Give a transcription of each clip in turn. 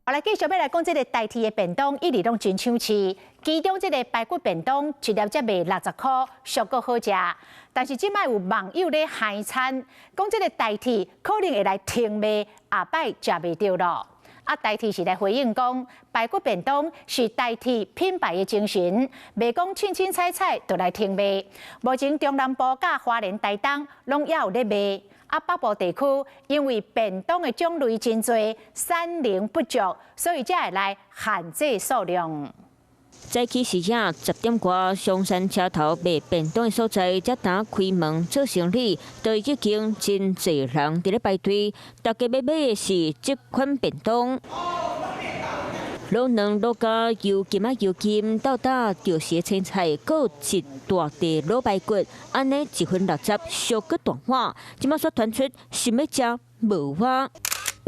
好來，繼續欲來講這个台鐵的便當，一直攏真搶市。其中這个排骨便當一粒才賣60箍，俗閣好食。但是這擺有網友咧害慘，講這个台鐵可能會來停賣，下擺食袂著囉。啊，台鐵是來回應講，排骨便當是台鐵品牌的精神，袂講凊凊彩彩就來停賣。目前中南部佮花蓮、台東攏猶有咧賣。啊，北部地區因為便當的種類真濟，產能不足，所以才會來限制數量。早起時仔10點外，松山車頭賣便當的所在，才剛開門做生理，就已經真濟人佇咧排隊。大家欲買的是這款便當。滷卵、滷咖、油甘仔、油甘，鬥搭著時的青菜，閣一大塊滷排骨，按呢一份六十，俗閣大碗。這馬煞傳出想欲食無碗。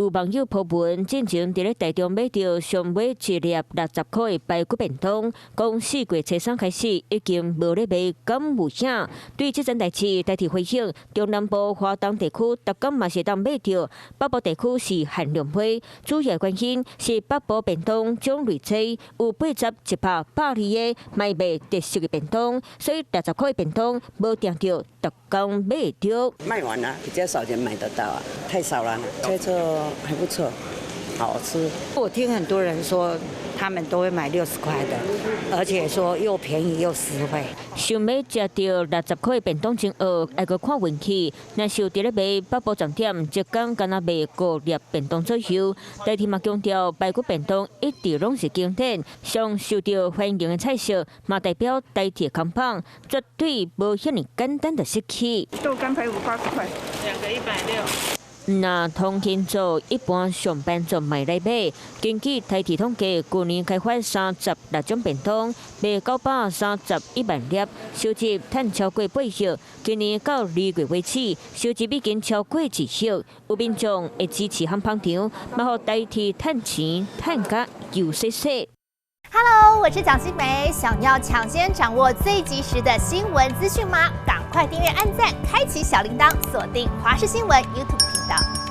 有網友 po 文，進前佇咧台中買著上尾一粒60箍的排骨便當，講4月初3開始已經無咧賣，敢有影？對這件代誌，台鐵回應，中南部華東地區逐工嘛是會當買著，北部地區是限量賣。主要原因是北部便當種類濟，有80、100、120個，嘛賣特色的便當，所以60箍的便當無定著逐工買著。賣完了，比較少人買得到啊，太少了，這個還不錯，好吃。我聽很多人說，他們都會買60塊的，而且說又便宜又實惠。想欲食著60箍的便當真餓，愛閣看運氣。若是有佇咧賣北部站點，一工敢若賣五粒便當左右。台鐵嘛強調，排骨便當一直攏是經典，上受著歡迎的菜色，嘛代表台鐵扛棒，絕對無遐爾簡單就失去。豆乾排骨80塊，兩個160。若通勤族一般上班族嘛會來買。根據台鐵統計，舊年開發36種便當，賣931萬粒，收入趁超過8億。今年到2月為止，收入已經超過1億。有民眾會支持和捧場，嘛予台鐵趁錢趁甲又洗洗。 Hello，我是蔣新梅，想要搶先掌握最及時的新聞資訊嗎？趕快訂閱、按讚、開啟小鈴鐺，鎖定華視新聞 YouTube 頻道。